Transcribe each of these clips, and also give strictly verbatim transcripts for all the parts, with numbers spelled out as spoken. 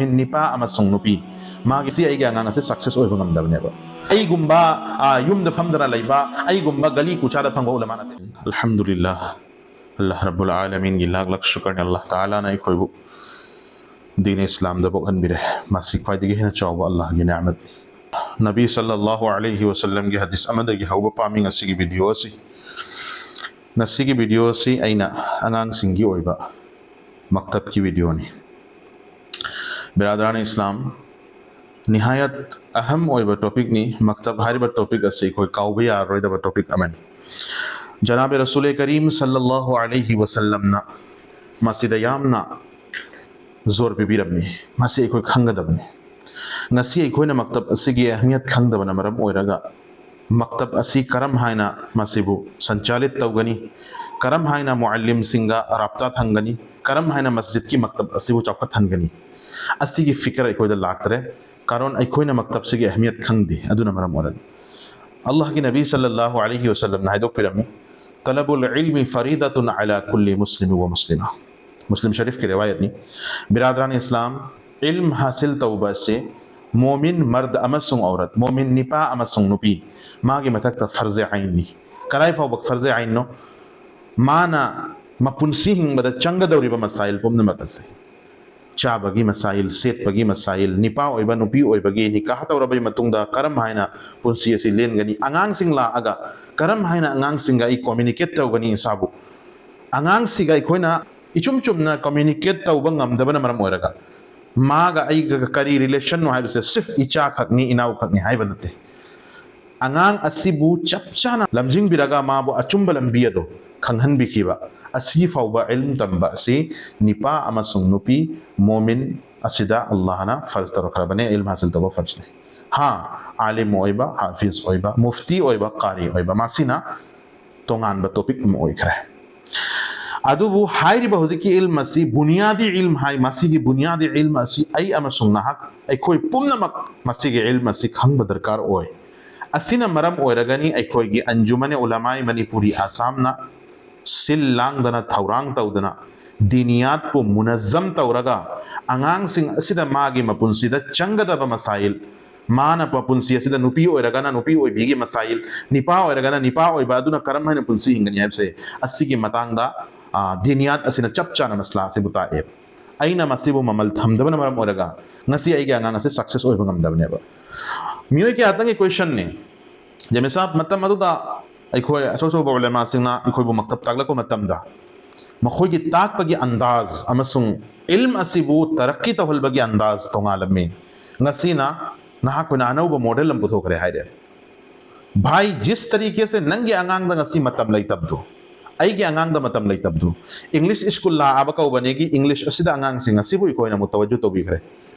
ꯅꯤꯄꯥ ꯑꯃꯁꯨꯡ ꯅꯨꯄꯤ, ꯃꯥꯒꯤ ꯁꯤ ꯑꯩꯒꯤ ꯑꯉꯥꯡ ꯑꯁꯤ ꯁꯛꯁꯦꯁ ꯑꯣꯏꯕ ꯉꯝꯗꯕꯅꯦꯕ꯫ ꯑꯩꯒꯨꯝꯕ, ꯑ, ꯌꯨꯝꯗ ꯐꯝꯗꯅ ꯂꯩꯕ, ꯑꯩꯒꯨꯝꯕ ꯒꯂꯤ ꯀꯨꯆꯥꯗ ꯐꯝꯕ ꯎꯂꯃꯥ ꯅꯠꯇꯦ꯫ ꯑꯜꯍꯝꯗꯨꯂꯤꯜꯂꯥꯍ, ꯑꯜꯂꯥꯍ ꯔꯕꯨꯜ ꯑꯥꯂꯃꯤꯟꯒꯤ ꯂꯥꯛ ꯂꯥꯛ ꯁꯨꯀꯔꯅꯤ꯫ ꯑꯜꯂꯥꯍ ꯇꯥꯂꯥꯅ ꯑꯩꯈꯣꯏꯕꯨ ꯗꯤꯟ ꯏꯁꯂꯥꯝꯗ ꯄꯣꯛꯍꯟꯕꯤꯔꯦ꯫ ꯃꯁꯤ ꯈ꯭ꯋꯥꯏꯗꯒꯤ ꯍꯦꯟꯅ ꯆꯥꯎꯕ ꯑꯜꯂꯥꯍꯒꯤ ꯅꯤꯃꯠꯅꯤ꯫ ꯅꯕꯤ ꯁꯜꯂꯜꯂꯥꯍꯨ ꯑꯂꯩꯍꯤ ꯋꯁꯜꯂꯝꯒꯤ ꯍꯗꯤꯁ ꯑꯃꯗꯒꯤ ꯍꯧꯕ ꯄꯥꯝꯃꯤ ꯉꯁꯤꯒꯤ ꯚꯤꯗꯤꯑꯣ ꯑꯁꯤ꯫ ꯉꯁꯤꯒꯤ ꯚꯤꯗꯤꯑꯣ ꯑꯁꯤ ꯑꯩꯅ ꯑꯉꯥꯡꯁꯤꯡꯒꯤ ꯑꯣꯏꯕ ꯃꯛꯇꯕꯀꯤ ꯚꯤꯗꯤꯑꯣꯅꯤ꯫ ꯕꯤꯔꯥꯗꯔꯥꯅꯤ ꯏꯁꯂꯥꯝ, ꯅꯤꯍꯥꯌꯠ ꯑꯍꯝ ꯑꯣꯏꯕ ꯇꯣꯄꯤꯛꯅꯤ꯫ ꯃꯛꯇꯕ ꯍꯥꯏꯔꯤꯕ ꯇꯣꯄꯤꯛ ꯑꯁꯤ ꯑꯩꯈꯣꯏ ꯀꯥꯎꯕ ꯌꯥꯔꯔꯣꯏꯗꯕ ꯇꯣꯄꯤꯛ ꯑꯃꯅꯤ꯫ ꯖꯅꯥꯕꯦ ꯔꯁꯨꯂꯦ ꯀꯔꯤꯝ ꯁꯜꯂꯜꯂꯥꯍꯨ ꯑꯂꯩꯍꯤ ꯋꯁꯜꯂꯝꯅ ꯃꯁꯤꯗ ꯌꯥꯝꯅ ꯖꯣꯔ ꯄꯤꯕꯤꯔꯝꯃꯤ꯫ ꯃꯁꯤ ꯑꯩꯈꯣꯏ ꯈꯪꯒꯗꯕꯅꯤ꯫ ꯉꯁꯤ ꯑꯩꯈꯣꯏꯅ ꯃꯛꯇꯕ ꯑꯁꯤꯒꯤ ꯑꯍꯃꯤꯌꯠ ꯈꯪꯗꯕꯅ ꯃꯔꯝ ꯑꯣꯏꯔꯒ ꯃꯛꯇꯕ ꯑꯁꯤ ꯀꯔꯝ ꯍꯥꯏꯅ ꯃꯁꯤꯕꯨ ꯁꯟꯆꯥꯂꯤꯠ ꯇꯧꯒꯅꯤ, ꯀꯔꯝ ꯍꯥꯏꯅ ꯃꯨꯑꯜꯂꯤꯝꯁꯤꯡꯒ ꯔꯥꯕꯇꯥ ꯊꯝꯒꯅꯤ, ꯀꯔꯝ ꯍꯥꯏꯅ ꯃꯁꯖꯤꯗꯀꯤ ꯃꯛꯇꯕ ꯑꯁꯤꯕꯨ ꯆꯥꯎꯈꯠꯍꯟꯒꯅꯤ, ꯑꯁꯤꯒꯤ ꯐꯤꯀꯔ ꯑꯩꯈꯣꯏꯗ ꯂꯥꯛꯇ꯭ꯔꯦ꯫ ꯀꯥꯔꯣꯟ ꯑꯩꯈꯣꯏꯅ ꯃꯛꯇꯕꯁꯤꯒꯤ ꯑꯍꯃꯤꯌꯠ ꯈꯪꯗꯦ꯫ ꯑꯗꯨꯅ ꯃꯔꯝ ꯑꯣꯏꯔꯒ ꯑꯜꯂꯥꯍꯒꯤ ꯅꯕꯤ ꯁꯜꯂꯜꯂꯥꯍꯨ ꯑꯂꯩꯍꯤ ꯋꯁꯜꯂꯝꯅ ꯍꯥꯏꯗꯣꯛꯄꯤꯔꯝꯃꯤ, "ꯇꯂꯕꯨꯜ ꯏꯜꯃꯤ ꯐꯔꯤꯗꯇꯨꯟ ꯑꯂꯥ ꯀꯨꯜꯂꯤ ꯃꯨꯁꯂꯤꯝ ꯋꯥ ꯃꯨꯁꯂꯤꯃꯥ"꯫ ꯃꯨꯁꯂꯤꯝ ꯁꯔꯤꯐꯀꯤ ꯔꯤꯋꯥꯌꯠꯅꯤ꯫ ꯕꯤꯔꯥꯗꯔꯥꯅꯤ ꯏꯁꯂꯥꯝ, ꯏꯜꯝ ꯍꯥꯁꯤꯜ ꯇꯧꯕ ꯑꯁꯤ ꯃꯣꯃꯤꯟ ꯃꯔꯗ ꯑꯃꯁꯨꯡ ꯎꯔꯠ, ꯃꯣꯃꯤꯟ ꯅꯤꯄꯥ ꯑꯃꯁꯨꯡ ꯅꯨꯄꯤ, ꯃꯥꯒꯤ ꯃꯊꯛꯇ ꯐꯔꯖꯦ ꯑꯥꯏꯟꯅꯤ꯫ ꯀꯗꯥꯏ ꯐꯥꯎꯕ ꯐꯔꯖꯦ ꯑꯥꯏꯟꯅꯣ? ꯃꯥꯅ ꯃꯄꯨꯟꯁꯤ ꯍꯤꯡꯕꯗ ꯆꯪꯒꯗꯧꯔꯤꯕ ꯃꯁꯥꯏꯜ ꯄꯨꯝꯅꯃꯛ ꯑꯁꯤ, ꯆꯥꯕꯒꯤ ꯃꯁꯥꯏꯜ, ꯁꯦꯠꯄꯒꯤ ꯃꯁꯥꯏꯜ, ꯅꯤꯄꯥ ꯑꯣꯏꯕ, ꯅꯨꯄꯤ ꯑꯣꯏꯕꯒꯤ, ꯅꯤꯀꯥꯍ ꯇꯧꯔꯕꯒꯤ ꯃꯇꯨꯡꯗ ꯀꯔꯝ ꯍꯥꯏꯅ ꯄꯨꯟꯁꯤ ꯑꯁꯤ ꯂꯦꯟꯒꯅꯤ, ꯑꯉꯥꯡꯁꯤꯡ ꯂꯥꯛꯑꯒ ꯀꯔꯝ ꯍꯥꯏꯅ ꯑꯉꯥꯡꯁꯤꯡꯒ ꯑꯩ ꯀꯣꯃ꯭ꯌꯨꯅꯤꯀꯦꯠ ꯇꯧꯒꯅꯤ ꯏꯁꯥꯕꯨ, ꯑꯉꯥꯡꯁꯤꯒ ꯑꯩꯈꯣꯏꯅ ꯏꯆꯨꯝ ꯆꯨꯝꯅ ꯀꯣꯃ꯭ꯌꯨꯅꯤꯀꯦꯠ ꯇꯧꯕ ꯉꯝꯗꯕꯅ ꯃꯔꯝ ꯑꯣꯏꯔꯒ ꯃꯥꯒ ꯑꯩꯒ ꯀꯔꯤ ꯔꯤꯂꯦꯁꯟꯅꯣ ꯍꯥꯏꯕꯁꯦ ꯁꯤꯐ ꯏꯆꯥ ꯈꯛꯅꯤ, ꯏꯅꯥꯎ ꯈꯛꯅꯤ ꯍꯥꯏꯕ ꯅꯠꯇꯦ꯫ ꯑꯉꯥꯡ ꯑꯁꯤꯕꯨ ꯆꯞ ꯆꯥꯅ ꯂꯝꯖꯤꯡꯕꯤꯔꯒ ꯃꯥꯕꯨ ꯑꯆꯨꯝꯕ ꯂꯝꯕꯤ ꯑꯗꯨ ꯈꯪꯍꯟꯕꯤꯈꯤꯕ, ꯑꯁꯤ ꯐꯥꯎꯕ ꯏꯜꯝ ꯇꯝꯕ ꯑꯁꯤ ꯅꯤꯄꯥ ꯑꯃꯁꯨꯡ ꯅꯨꯄꯤ ꯃꯣꯃꯤꯟ ꯑꯁꯤꯗ ꯑꯜꯂꯥꯍꯅ ꯐꯔꯖ ꯇꯧꯔꯛꯈ꯭ꯔꯕꯅꯦ, ꯏꯜꯝ ꯍꯥꯁꯤꯜ ꯇꯧꯕ ꯐꯔꯖꯅꯤ꯫ ꯍꯥ, ꯑꯥꯂꯤꯝ ꯑꯣꯏꯕ, ꯍꯥꯐꯤꯖ ꯑꯣꯏꯕ, ꯃꯨꯐꯇꯤ ꯑꯣꯏꯕ, ꯀꯥꯔꯤ ꯑꯣꯏꯕ, ꯃꯁꯤꯅ ꯇꯣꯉꯥꯟꯕ ꯇꯣꯄꯤꯛ ꯑꯃ ꯑꯣꯏꯈ꯭ꯔꯦ꯫ ꯑꯗꯨꯕꯨ ꯍꯥꯏꯔꯤꯕ ꯍꯧꯖꯤꯛꯀꯤ ꯏꯜꯝ ꯑꯁꯤ ꯕꯨꯅꯤꯌꯥꯗꯤ ꯏꯜꯝ ꯍꯥꯏ꯫ ꯃꯁꯤꯒꯤ ꯕꯨꯅꯤꯌꯥꯗꯤ ꯏꯜꯝ ꯑꯁꯤ ꯑꯩ ꯑꯃꯁꯨꯡ ꯅꯍꯥꯛ, ꯑꯩꯈꯣꯏ ꯄꯨꯝꯅꯃꯛ ꯃꯁꯤꯒꯤ ꯏꯜꯝ ꯑꯁꯤ ꯈꯪꯕ ꯗꯔꯀꯥꯔ ꯑꯣꯏ꯫ ꯑꯁꯤꯅ ꯃꯔꯝ ꯑꯣꯏꯔꯒꯅꯤ ꯑꯩꯈꯣꯏꯒꯤ ꯑꯟꯖꯨꯃꯅꯦ ꯎꯂꯃꯥꯏ ꯃꯅꯤꯄꯨꯔꯤ ꯑꯁꯥꯝꯅ ꯁꯤꯜ ꯂꯥꯡꯗꯅ, ꯊꯧꯔꯥꯡ ꯇꯧꯗꯅ, ꯗꯤꯅꯤꯌꯥꯠꯄꯨ ꯃꯨꯅꯖꯝ ꯇꯧꯔꯒ ꯑꯉꯥꯡꯁꯤꯡ ꯑꯁꯤꯗ ꯃꯥꯒꯤ ꯃꯄꯨꯟꯁꯤꯗ ꯆꯪꯒꯗꯕ ꯃꯁꯥꯏꯜ, ꯃꯥꯅ ꯃꯄꯨꯟꯁꯤ ꯑꯁꯤꯗ ꯅꯨꯄꯤ ꯑꯣꯏꯔꯒꯅ ꯅꯨꯄꯤ ꯑꯣꯏꯕꯤꯒꯤ ꯃꯁꯥꯏꯜ, ꯅꯤꯄꯥ ꯑꯣꯏꯔꯒꯅ ꯅꯤꯄꯥ ꯑꯣꯏꯕ ꯑꯗꯨꯅ ꯀꯔꯝ ꯍꯥꯏꯅ ꯄꯨꯟꯁꯤ ꯍꯤꯡꯒꯅꯤ ꯍꯥꯏꯕꯁꯦ, ꯑꯁꯤꯒꯤ ꯃꯇꯥꯡꯗ, ꯑ, ꯗꯤꯅꯤꯌꯥꯠ ꯑꯁꯤꯅ ꯆꯞ ꯆꯥꯅ ꯃꯁꯂꯥ ꯑꯁꯤꯕꯨ ꯇꯥꯛꯑꯦ꯫ ꯑꯩꯅ ꯃꯁꯤꯕꯨ ꯃꯃꯜ ꯊꯝꯗꯕꯅ ꯃꯔꯝ ꯑꯣꯏꯔꯒ ꯉꯁꯤ ꯑꯩꯒꯤ ꯑꯉꯥꯡ ꯑꯁꯤ success ꯑꯣꯏꯕ ꯉꯝꯗꯕꯅꯦꯕ꯫ ꯃꯤꯑꯣꯏ ꯀꯌꯥꯇꯪꯒꯤ questionꯅꯤ꯫ ꯖꯃꯤꯁꯥ, ꯃꯇꯝ ꯑꯗꯨꯗ ꯑꯩꯈꯣꯏ ꯑꯆꯧ ꯑꯆꯧꯕ ꯎꯂꯦꯃꯥꯁꯤꯡꯅ ꯑꯩꯈꯣꯏꯕꯨ ꯃꯛꯇꯕ ꯇꯥꯛꯂꯛꯄ ꯃꯇꯝꯗ ꯃꯈꯣꯏꯒꯤ ꯇꯥꯛꯄꯒꯤ ꯑꯟꯗꯥꯖ ꯑꯃꯁꯨꯡ ꯏꯜꯝ ꯑꯁꯤꯕꯨ ꯇꯔꯛꯀꯤ ꯇꯧꯍꯟꯕꯒꯤ ꯑꯟꯗꯥꯖ ꯇꯣꯉꯥꯜꯂꯝꯃꯤ꯫ ꯉꯁꯤꯅ ꯅꯍꯥꯛꯈꯣꯏꯅ ꯑꯅꯧꯕ model ꯑꯃ ꯄꯨꯊꯣꯛꯈ꯭ꯔꯦ ꯍꯥꯏꯔꯦ꯫ ꯚꯥꯏ, ꯖꯤꯁ ꯇꯔꯤꯀꯦꯁꯦ ꯅꯪꯒꯤ ꯑꯉꯥꯡꯗ ꯉꯁꯤ ꯃꯇꯝ ꯂꯩꯇꯕꯗꯨ, ꯑꯩꯒꯤ ꯑꯉꯥꯡꯗ ꯃꯇꯝ ꯂꯩꯇꯕꯗꯨ, ꯏꯪꯂꯤꯁ ꯁ꯭ꯀꯨꯜ ꯂꯥꯛꯑꯕ ꯀꯧꯕꯅꯦꯒꯤ ꯏꯪꯂꯤꯁ ꯑꯁꯤꯗ ꯑꯉꯥꯡꯁꯤꯡ ꯑꯁꯤꯕꯨ ꯑꯩꯈꯣꯏꯅ ꯃꯨꯇꯋꯖꯨ ꯇꯧꯕꯤꯈ꯭ꯔꯦ꯫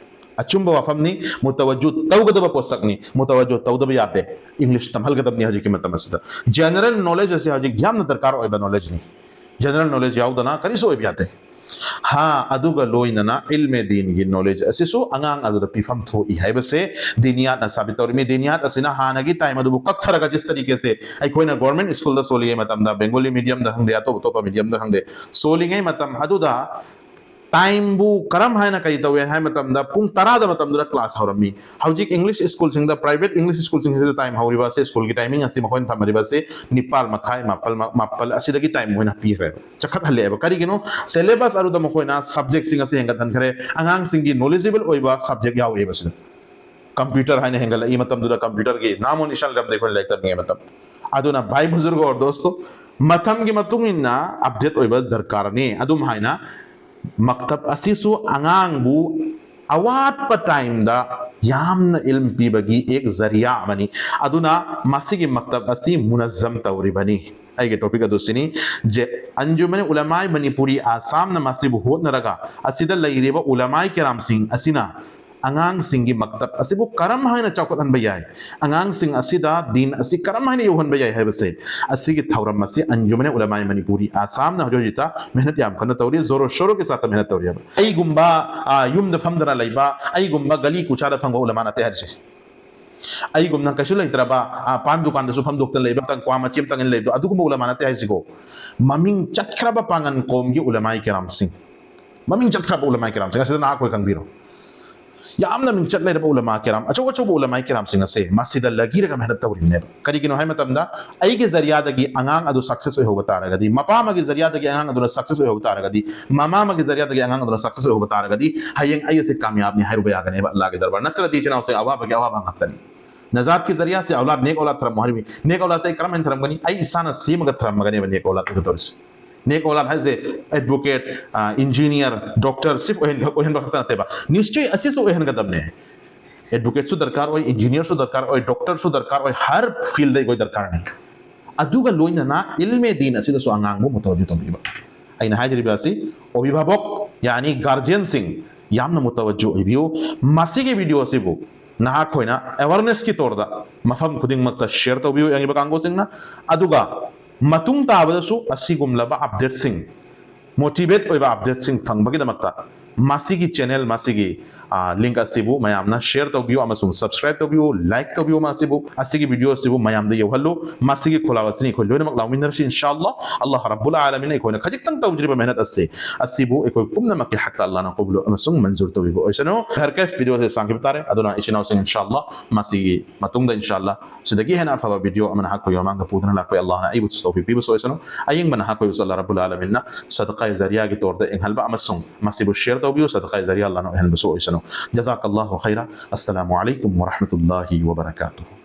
ꯑꯆꯨꯝꯕ ꯋꯥꯐꯝꯅꯤ, ꯃꯨꯇꯋꯖꯨ ꯇꯧꯒꯗꯕ ꯄꯣꯠꯁꯛꯅꯤ, ꯃꯨꯇꯋꯖꯨ ꯇꯧꯗꯕ ꯌꯥꯗꯦ꯫ ꯏꯪꯂꯤꯁ ꯇꯝꯍꯜꯒꯗꯕꯅꯤ ꯍꯧꯖꯤꯛꯀꯤ ꯃꯇꯝ ꯑꯁꯤꯗ꯫ General knowledge ꯑꯁꯤ ꯍꯧꯖꯤꯛ ꯌꯥꯝꯅ ꯗꯔꯀꯥꯔ ꯑꯣꯏꯕ knowledgeꯅꯤ꯫ General knowledge ꯌꯥꯎꯗꯅ ꯀꯔꯤꯁꯨ ꯑꯣꯏꯕ ꯌꯥꯗꯦ꯫ ꯍꯥ, ꯑꯗꯨꯒ ꯂꯣꯏꯅꯅ ꯏꯜꯃꯦ ꯗꯤꯟꯒꯤ knowledge ꯑꯁꯤꯁꯨ ꯑꯉꯥꯡ ꯑꯗꯨꯗ ꯄꯤꯐꯝ ꯊꯣꯛꯏ ꯍꯥꯏꯕꯁꯦ ꯗꯤꯅꯤꯌꯥꯠꯅ ꯁꯥꯕꯤꯠ ꯇꯧꯔꯤꯃꯤ꯫ ꯗꯤꯅꯤꯌꯥꯠ ꯑꯁꯤꯅ ꯍꯥꯟꯅꯒꯤ time ꯑꯗꯨꯕꯨ ꯀꯛꯊꯔꯒ ꯖꯤꯁ ꯇꯔꯤꯀꯦꯁꯦ ꯑꯩꯈꯣꯏꯅ government ꯁ꯭ꯀꯨꯜꯗ ꯁꯣꯜꯂꯤꯉꯩ ꯃꯇꯝꯗ, Bengali mediumꯗ ꯈꯪꯗꯦ, ꯑꯇꯣꯞ ꯑꯇꯣꯞꯄ mediumꯗ ꯈꯪꯗꯦ, ꯁꯣꯜꯂꯤꯉꯩ ꯃꯇꯝ ꯑꯗꯨꯗ timeꯕꯨ ꯀꯔꯝ ꯍꯥꯏꯅ ꯀꯔꯤ ꯇꯧꯏ ꯍꯥꯏ ꯃꯇꯝꯗ, ꯄꯨꯡ ꯇꯔꯥꯗ ꯃꯇꯝꯗꯨꯗ class ꯍꯧꯔꯝꯃꯤ꯫ ꯍꯧꯖꯤꯛ ꯏꯪꯂꯤꯁ ꯁ꯭ꯀꯨꯜꯁꯤꯡꯗ, private ꯏꯪꯂꯤꯁ ꯁ꯭ꯀꯨꯜꯁꯤꯡꯁꯤꯗ time ꯍꯧꯔꯤꯕ ꯑꯁꯤ, ꯁ꯭ꯀꯨꯜꯒꯤ timing ꯑꯁꯤ ꯃꯈꯣꯏꯅ ꯊꯝꯃꯔꯤꯕ ꯑꯁꯤ ꯅꯤꯄꯥꯜ ꯃꯈꯥꯏ, ꯃꯥꯄꯜ, ꯃꯥꯄꯜ ꯑꯁꯤꯗꯒꯤ time ꯃꯈꯣꯏꯅ ꯄꯤꯈ꯭ꯔꯦꯕ, ꯆꯈꯠꯍꯜꯂꯛꯑꯦꯕ꯫ ꯀꯔꯤꯒꯤꯅꯣ? Syllabus ꯑꯗꯨꯗ ꯃꯈꯣꯏꯅ subjectꯁꯤꯡ ꯑꯁꯤ ꯍꯦꯟꯒꯠꯍꯟꯈ꯭ꯔꯦ꯫ ꯑꯉꯥꯡꯁꯤꯡꯒꯤ knowledgeable ꯑꯣꯏꯕ subject ꯌꯥꯎꯔꯤꯕ ꯁꯤꯗ꯫ Computer ꯍꯥꯏꯅ ꯍꯦꯟꯒꯠꯂꯛꯏ ꯃꯇꯝꯗꯨꯗ computerꯒꯤ ꯅꯥꯃꯣ ꯅꯤꯁꯥꯟ ꯂꯩꯔꯝꯗꯦ ꯑꯩꯈꯣꯏꯅ ꯂꯥꯏꯔꯤꯛ ꯇꯝꯂꯤꯉꯩ ꯃꯇꯝ꯫ ꯑꯗꯨꯅ ꯚꯥꯏ ꯕꯨꯖꯨꯔꯒ ꯑꯣꯔ ꯗꯣꯁꯇꯣ, ꯃꯇꯝꯒꯤ ꯃꯇꯨꯡ ꯏꯟꯅ update ꯑꯣꯏꯕ ꯗꯔꯀꯥꯔꯅꯤ꯫ ꯑꯗꯨꯝ ꯍꯥꯏꯅ ꯃꯛꯇꯕ ꯑꯁꯤꯁꯨ ꯑꯉꯥꯡꯕꯨ ꯑꯋꯥꯠꯄ timeꯗ ꯌꯥꯝꯅ ꯏꯜꯝ ꯄꯤꯕꯒꯤ ꯑꯦꯛ ꯖꯔꯤꯌꯥ ꯑꯃꯅꯤ꯫ ꯑꯗꯨꯅ ꯃꯁꯤꯒꯤ ꯃꯛꯇꯕ ꯑꯁꯤ ꯃꯨꯅꯖꯝ ꯇꯧꯔꯤꯕꯅꯤ꯫ ꯑꯩꯒꯤ topic ꯑꯗꯨ ꯁꯤꯅꯤ꯫ ꯖꯦ, ꯑꯟꯖꯨꯃꯟ ꯎꯂꯃꯥꯏ ꯃꯅꯤꯄꯨꯔꯤ ꯑꯁꯥꯝꯅ ꯃꯁꯤꯕꯨ ꯍꯣꯠꯅꯔꯒ ꯑꯁꯤꯗ ꯂꯩꯔꯤꯕ ꯎꯂꯃꯥꯏ ꯀꯤꯔꯥꯝꯁꯤꯡ ꯑꯁꯤꯅ ꯑꯉꯥꯡꯁꯤꯡꯒꯤ ꯃꯛꯇꯕ ꯑꯁꯤꯕꯨ ꯀꯔꯝ ꯍꯥꯏꯅ ꯆꯥꯎꯈꯠꯍꯟꯕ ꯌꯥꯏ, ꯑꯉꯥꯡꯁꯤꯡ ꯑꯁꯤꯗ ꯗꯤꯟ ꯑꯁꯤ ꯀꯔꯝ ꯍꯥꯏꯅ ꯌꯧꯍꯟꯕ ꯌꯥꯏ ꯍꯥꯏꯕꯁꯦ, ꯑꯁꯤꯒꯤ ꯊꯧꯔꯝ ꯑꯁꯤ ꯑꯟꯖꯨꯃꯟ ꯎꯂꯃꯥꯏ ꯃꯅꯤꯄꯨꯔꯤ ꯑꯁꯥꯝꯅ ꯍꯧꯖꯤꯛ ꯍꯧꯖꯤꯛꯇ ꯃꯦꯍꯅꯠ ꯌꯥꯝ ꯀꯟꯅ ꯇꯧꯔꯤ, ꯖꯣꯔꯣ ꯁꯣꯔꯣꯒꯤ ꯁꯥꯠꯇ ꯃꯦꯍꯅꯠ ꯇꯧꯔꯤ ꯍꯥꯏꯕ꯫ ꯑꯩꯒꯨꯝꯕ, ꯑ, ꯌꯨꯝꯗ ꯐꯝꯗꯅ ꯂꯩꯕ, ꯑꯩꯒꯨꯝꯕ ꯒꯂꯤ ꯀꯨꯆꯥꯗ ꯐꯝꯕ ꯎꯂꯃꯥ ꯅꯠꯇꯦ ꯍꯥꯏꯔꯤꯁꯦ꯫ ꯑꯩꯒꯨꯝꯅ ꯀꯩꯁꯨ ꯂꯩꯇ꯭ꯔꯕ, ꯑ, ꯄꯥꯟ ꯗꯨꯀꯥꯟꯗꯁꯨ ꯐꯝꯗꯣꯛꯇꯅ ꯂꯩꯕ, ꯀ꯭ꯋꯥ ꯃꯆꯦ ꯑꯃꯇꯪ ꯂꯩꯕꯗꯣ, ꯑꯗꯨꯒꯨꯝꯕ ꯎꯂꯃꯥ ꯅꯠꯇꯦ ꯍꯥꯏꯁꯤꯀꯣ꯫ ꯃꯃꯤꯡ ꯆꯠꯈ꯭ꯔꯕ ꯄꯥꯡꯒꯟ ꯀꯣꯝꯒꯤ ꯎꯂꯃꯥꯏ ꯀꯤꯔꯥꯝꯁꯤꯡ, ꯃꯃꯤꯡ ꯆꯠꯈ꯭ꯔꯕ ꯎꯂꯃꯥꯏ ꯀꯤꯔꯥꯝꯁꯤꯡ ꯑꯁꯤꯗ ꯅꯍꯥꯛ ꯑꯩꯈꯣꯏ ꯈꯪꯕꯤꯔꯣ꯫ ꯌꯥꯝꯅ ꯃꯤꯡꯆꯠ ꯂꯩꯔꯕ ꯎꯂꯃꯥ ꯀꯤꯔꯥꯝ, ꯑꯆꯧ ꯑꯆꯧꯕ ꯎꯂꯃꯥꯏ ꯀꯤꯔꯥꯝꯁꯤꯡ ꯑꯁꯦ ꯃꯁꯤꯗ ꯂꯒꯤꯔꯒ ꯃꯦꯍꯅꯠ ꯇꯧꯔꯤꯕꯅꯦꯕ꯫ ꯀꯔꯤꯒꯤꯅꯣ ꯍꯥꯏ ꯃꯇꯝꯗ, ꯑꯩꯒꯤ ꯖꯔꯤꯌꯥꯗꯒꯤ ꯑꯉꯥꯡ ꯑꯗꯨ success ꯑꯣꯏꯍꯧꯕ ꯇꯥꯔꯒꯗꯤ, ꯃꯄꯥ ꯑꯃꯒꯤ ꯖꯔꯤꯌꯥꯗꯒꯤ ꯑꯉꯥꯡ ꯑꯗꯨꯅ success ꯑꯣꯏꯍꯧꯕ ꯇꯥꯔꯒꯗꯤ, ꯃꯃꯥ ꯑꯃꯒꯤ ꯖꯔꯤꯌꯥꯗꯒꯤ ꯑꯉꯥꯡ ꯑꯗꯨꯅ success ꯑꯣꯏꯍꯧꯕ ꯇꯥꯔꯒꯗꯤ, ꯍꯌꯦꯡ ꯑꯩ ꯑꯁꯦ ꯀꯥꯃꯤꯌꯥꯕꯅꯤ ꯍꯥꯏꯔꯨꯕ ꯌꯥꯒꯅꯦꯕ ꯑꯜꯂꯥꯍꯒꯤ ꯗꯔꯕꯥꯔ꯫ ꯅꯠꯇ꯭ꯔꯗꯤ ꯏꯆꯤꯟ ꯏꯅꯥꯎꯁꯦ ꯑꯋꯥꯕꯒꯤ ꯑꯋꯥꯕ ꯉꯥꯛꯇꯅꯤ꯫ ꯅꯖꯥꯠꯀꯤ ꯖꯔꯤꯌꯥꯁꯦ ꯑꯧꯂꯥꯗ, ꯅꯦꯛ ꯑꯧꯂꯥꯗ ꯊꯔꯝꯃꯣ ꯍꯥꯏꯔꯤꯕꯅꯤ꯫ ꯅꯦꯛ ꯑꯧꯂꯥꯗꯁꯦ ꯑꯩ ꯀꯔꯝꯍꯥꯏꯅ ꯊꯔꯝꯒꯅꯤ? ꯑꯩ ꯏꯁꯥꯅ ꯁꯦꯝꯃꯒ ꯊꯔꯝꯃꯒꯅꯦꯕ ꯅꯦꯛ ꯑꯧꯂꯥꯗ ꯑꯣꯏꯒꯗꯧꯔꯤꯁꯦ꯫ ꯅꯦꯛ ꯑꯧꯂꯥꯗ ꯍꯥꯏꯁꯦ advocate, ꯑ, engineer, doctor, ꯁꯤ ꯑꯣꯏꯍꯟ-, ꯑꯣꯏꯍꯟꯕ ꯈꯛꯇ ꯅꯠꯇꯦꯕ꯫ ꯅꯤꯁꯆꯣꯏ ꯑꯁꯤꯁꯨ ꯑꯣꯏꯍꯟꯒꯗꯕꯅꯦ꯫ Advocate ꯁꯨ ꯗꯔꯀꯥꯔ ꯑꯣꯏ, engineer ꯁꯨ ꯗꯔꯀꯥꯔ ꯑꯣꯏ, doctor ꯁꯨ ꯗꯔꯀꯥꯔ ꯑꯣꯏ, ꯍꯔ field ꯗ ꯑꯩꯈꯣꯏ ꯗꯔꯀꯥꯔꯅꯤ꯫ ꯑꯗꯨꯒ ꯂꯣꯏꯅꯅ ꯏꯜꯃꯦ ꯗꯤꯟ ꯑꯁꯤꯗꯁꯨ ꯑꯉꯥꯡꯕꯨ ꯃꯨꯇꯋꯖꯨ ꯇꯧꯕꯤꯕ꯫ ꯑꯩꯅ ꯍꯥꯏꯖꯔꯤꯕ ꯑꯁꯤ ꯑꯣꯚꯤꯚꯥꯕꯛ, ꯌꯥꯅꯤ guardian ꯁꯤꯡ, ꯌꯥꯝꯅ ꯃꯨꯇꯋꯖꯨ ꯑꯣꯏꯕꯤꯌꯨ꯫ ꯃꯁꯤꯒꯤ video ꯑꯁꯤꯕꯨ ꯅꯍꯥꯛꯈꯣꯏꯅ awareness ꯀꯤ ꯇꯣꯔꯗ ꯃꯐꯝ ꯈꯨꯗꯤꯡꯃꯛꯇ share ꯇꯧꯕꯤꯌꯨ, ꯌꯦꯡꯉꯤꯕ ꯀꯥꯡꯕꯨꯁꯤꯡꯅ꯫ ꯑꯗꯨꯒ ꯃꯇꯨꯡ ꯇꯥꯕꯗꯁꯨ ꯑꯁꯤꯒꯨꯝꯂꯕ update ꯁꯤꯡ, motivate ꯑꯣꯏꯕ update ꯁꯤꯡ ꯐꯪꯕꯒꯤꯗꯃꯛꯇ ꯃꯁꯤꯒꯤ channel, ꯃꯁꯤꯒꯤ, ꯑ, link ꯑꯁꯤꯕꯨ ꯃꯌꯥꯝꯅ share ꯇꯧꯕꯤꯌꯨ ꯑꯃꯁꯨꯡ subscribe ꯇꯧꯕꯤꯌꯨ, like ꯇꯧꯕꯤꯌꯨ꯫ ꯃꯁꯤꯕꯨ, ꯑꯁꯤꯒꯤ video ꯑꯁꯤꯕꯨ ꯃꯌꯥꯝꯗ ꯌꯧꯍꯜꯂꯨ꯫ ꯃꯁꯤꯒꯤ ꯈꯣꯜꯂꯥꯎ ꯑꯁꯤꯅꯤ ꯑꯩꯈꯣꯏ ꯂꯣꯏꯅꯃꯛ ꯂꯥꯎꯃꯤꯟꯅꯔꯁꯤ, ꯏꯟꯁꯥ ꯑꯜꯂꯥꯍ꯫ ꯑꯜꯂꯥꯍ ꯔꯕꯨꯜ ꯑꯥꯂꯃꯤꯟꯅ ꯑꯩꯈꯣꯏꯅ ꯈꯖꯤꯛꯇꯪ ꯇꯧꯖꯔꯤꯕ ꯃꯦꯍꯅꯠ ꯑꯁꯤ, ꯑꯁꯤꯕꯨ ꯑꯩꯈꯣꯏ ꯄꯨꯝꯅꯃꯛꯀꯤ ꯍꯛꯇ ꯑꯜꯂꯥꯍꯅ ꯀꯕꯨꯜ ꯑꯃꯁꯨꯡ ꯃꯟꯖꯨꯔ ꯇꯧꯕꯤꯕ ꯑꯣꯏꯁꯅꯨ꯫ ꯍꯔ ꯀꯩꯐ video ꯑꯁꯤ ꯁꯥꯡꯈꯤꯕ ꯇꯥꯔꯦ, ꯑꯗꯨꯅ ꯏꯆꯤꯟ ꯏꯅꯥꯎꯁꯤꯡ ꯏꯟꯁꯥ ꯑꯜꯂꯥꯍ ꯃꯁꯤꯒꯤ ꯃꯇꯨꯡꯗ ꯏꯟꯁꯥ ꯑꯜꯂꯥꯍ ꯁꯤꯗꯒꯤ ꯍꯦꯟꯅ ꯑꯐꯕ video ꯑꯃ ꯅꯍꯥꯛꯈꯣꯏꯒꯤ ꯃꯃꯥꯡꯗ ꯄꯨꯗꯨꯅ ꯂꯥꯛꯄ ꯑꯜꯂꯥꯍꯅ ꯑꯩꯕꯨꯁꯨ ꯇꯧꯐꯤꯛ ꯄꯤꯕꯁꯨ ꯑꯣꯏꯁꯅꯨ꯫ ꯑꯌꯦꯡꯕ ꯅꯍꯥꯛꯈꯣꯏꯕꯨꯁꯨ ꯑꯜꯂꯥꯍ ꯔꯕꯨꯜ ꯑꯥꯂꯃꯤꯟꯅ ꯁꯗꯀꯥꯏ ꯖꯔꯤꯌꯥꯒꯤ ꯇꯣꯔꯗ ꯌꯦꯡꯍꯟꯕ ꯑꯃꯁꯨꯡ ꯃꯁꯤꯕꯨ share ꯇꯧꯕꯤꯌꯨ, ꯁꯗꯀꯥꯏ ꯖꯔꯤꯌꯥ ꯑꯜꯂꯥꯍꯅ ꯑꯣꯏꯍꯟꯕꯁꯨ ꯑꯣꯏꯁꯅꯨ꯫ ꯖꯖꯥꯀꯜꯂꯥꯍꯨ ꯈꯩꯔꯥ꯫ ꯑꯁꯁꯂꯥꯃꯨ ꯑꯂꯩꯀꯨꯝ ꯋꯔꯍꯃꯇꯨꯜꯂꯥꯍꯤ ꯋꯕꯔꯀꯥꯇꯨꯍꯨ꯫